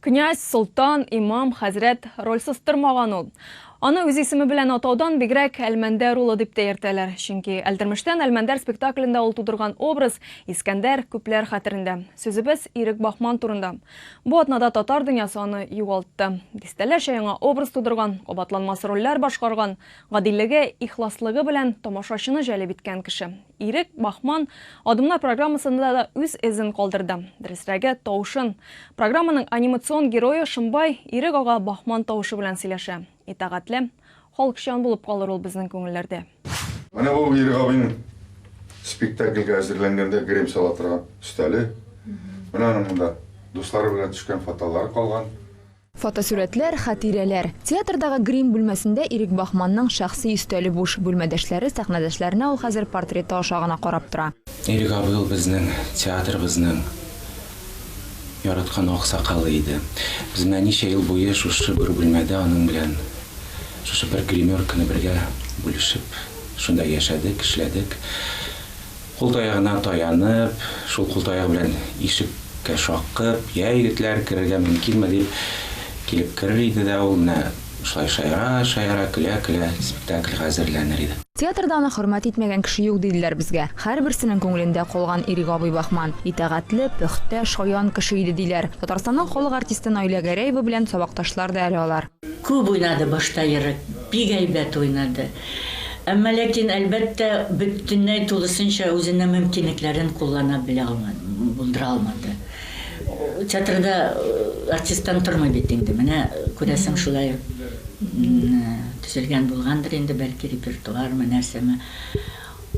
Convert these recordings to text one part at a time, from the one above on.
Князь, солтан, имам, хәзрәт рольсез тормаган ул. Аны үз исеме белән атаудан бигрәк Әлмәндәр улы дип тә йөртәләр. Чөнки Әлдермештән Әлмәндәр спектаклендә ул тудырган образ, Искәндәр, күпләр хәтерендә. Сүзебез Ирек Баһман турында. Бу атнада татар дөньясы аны югалтты. Дистәләрчә яңа образ тудырган, кабатланмас рольләр башкарган, гадилеге, ихласлыгы белән тамашачыны җәлеп иткән кеше. Ирек Бахман Адымнар программасында да үз эзен калдырды. Дөресрәге, тавышын. Программаның анимацион герое Шомбай Ирек ага Бахман тавышы белән сөйләшә. Итагатьле, халыкчан булып калыр ул безнең күңелләрдә. Менә бу Ирек абыйның спектакльгә әзерләнгәндә грим сала торган өстәле. Менә аның монда дуслары белән төшкән фотолары калган. Фотосурәтләр, хатирәләр. Театрдагы грим бүлмәсендә Ирек Баһманның шәхси өстәле буш. Бүлмәдәшләре, сәхнәдәшләренә ул хәзер портреты аша гына карап тора. Ирек абый ул безнең театрыбызның яраткан аксакалы иде. Без менә ничә ел буе шушы бер бүлмәдә аның белән, шушы бер гримерканы бергә бүлешеп, шунда яшәдек, эшләдек. Кул таягына таянып, шул кул таягы белән ишеккә шакып, Йә, егетләр, керергә мөмкинме? дип килеп керер иде дә ул, менә шулай шаяра-шаяра, көлә-көлә спектакльгә әзерләнер иде. Театрда аны хөрмәт итмәгән кеше юк, диделәр безгә. Һәрберсенең күңелендә калган Ирек абый Баһман. Итагатьле, пөхтә, шаян кеше иде, диләр. Татарстанның халык артисты Наилә Гәрәева белән сабакташлар да әле алар. Күп уйнады башта Ирек, бик әйбәт уйнады. Әмма ләкин, әлбәттә, бөтенләй тулысынча үзенең мөмкинлекләрен куллана белә алмады, булдыра алмады. Театрда артисттан тормый бит инде. Менә, күрәсең, шулай төзелгән булгандыр инде, бәлки репертуармы, нәрсәме.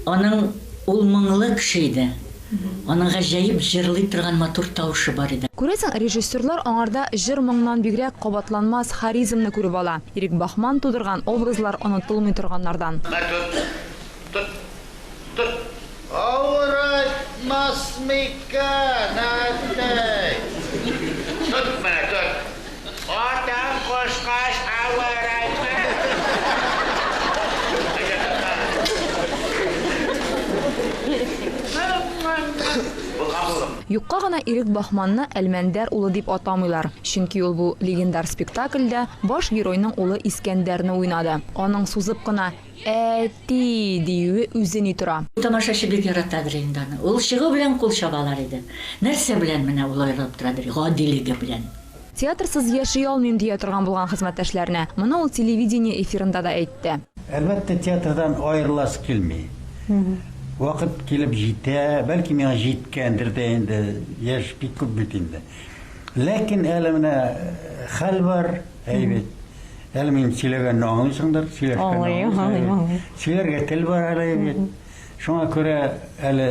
Аның, ул моңлы кеше иде. Аның гаҗәеп җырлый торган матур тавышы бар иде. Күрәсең, режиссерлар аңарда җыр-моңнан бигрәк кабатланмас харизмны күреп ала. Ирек Баһман тудырган образлар онытылмый торганнардан. Мә, тот, тот, тот. Авырайтмас микән, әткәй? Тот менә, тот. Атаң кушкач авырайтма. Юкка гына Ирек Баһманны Әлмәндәр улы дип атамыйлар. Чөнки ул бу легендар спектакльдә баш геройның улы Искәндәрне уйнады. Аның сузып кына Әти! диюе үзе ни тора. Тамашачы бик яратадыр инде аны. Ул чыгу белән кул чабалар иде. Нәрсә белән менә ул аерылып торадыр? Гадилеге белән. Театрсыз яши алмыйм, дия торган булган хезмәттәшләренә. Моны ул телевидение эфирында да әйтте. Әлбәттә, театрдан аерыласы килми. Вакыт килеп җитә, бәлки миңа җиткәндер дә инде, яшь бик күп бит инде. Ләкин әле менә хәл бар, әйбәт. Әле мин сөйләгәнне аңлыйсыңдыр, сөйләшкәнне Аңлыйм, аңлыйм, аңлыйм. Сөйләргә тел бар әле бит. Шуңа күрә әле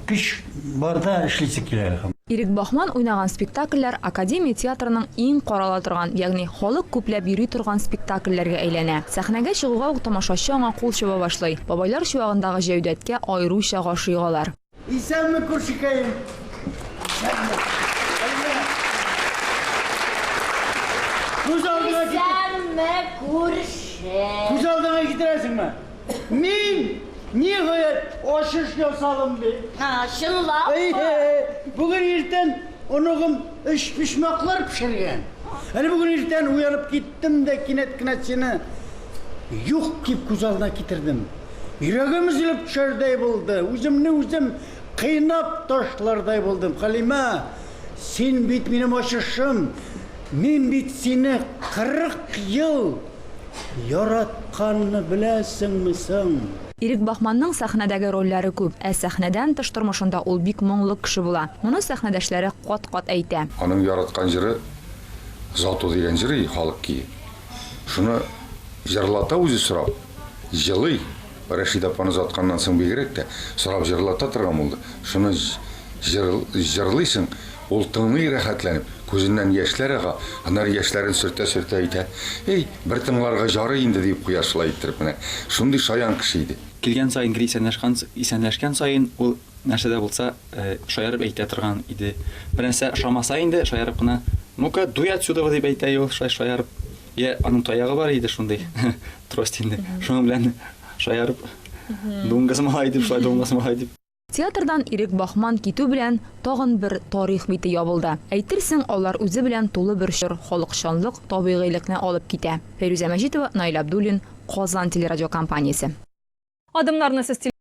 көч барда эшлисе килә әле. Ирек Баһман уйнаган спектакльләр Академия театрының иң карала торган, ягъни халык күпләп йөри торган спектакльләргә әйләнә. Сәхнәгә чыгуга ук тамашачы аңа кул чаба башлый. Бабайлар чуагындагы Җәүдәткә аеруча гашыйк алар. Исәнме, күршекәем! Исәнме! Күз алдыңа китер. Исәнме, күрше! Күз алдыңа китерәсеңме? Мин, ниһаять, ачыш ясадым бит. А, чынлапмы? Әйе, бүген иртән оныгым өчпочмаклар пешергән. Әле бүген иртән уянып киттем дә кинәт кенә сине юк дип күз алдына китердем. Йөрәгем өзелеп төшәрдәй булды, үземне үзем кыйнап ташлардай булдым. Хәлимә, син бит минем ачышым, мин бит сине 40 ел яратканны беләсеңме соң? Ирек Баһманның сәхнәдәге рольләре күп, ә сәхнәдән тыш тормышында ул бик моңлы кеше була. Моны сәхнәдәшләре кат-кат әйтә. Аның яраткан җыры Озату дигән җыры, халык көе. Шуны җырлата үзе сорап, җылый. Рәшидә апаны озатканнан соң бигрәк тә сорап җырлата торган булды. Шуны җырлыйсың, ул тыңлый рәхәтләнеп, күзеннән яшьләр ага, аннары яшьләрен сөртә-сөртә әйтә, Эй, бер тыңларга җарый инде, диеп куя шулай иттереп менә. Шундый шаян кеше иде. Килгән саен, гел исәнләшкән саен ул Нәрсә дә булса, шаярып әйтә торган иде. Бер нәрсә ошамаса инде, шаярып кына, Ну-ка, дуй отсюда, дип әйтә ул, шулай шаярып. Йә, аның таягы бар иде шундый, трость инде. Шуның белән шаярып, дуңгыз малай дип, шулай дуңгыз малай дип. Театрдан Ирек Баһман китү белән тагын бер тарих бите ябылды. Әйтерсең, алар үзе белән тулы бер чор халыкчанлык, табигыйлекне алып китә. Фәйрүзә Мәҗитова, Наил Абдуллин, Казан телерадиокомпаниясе. Адымнарны сез.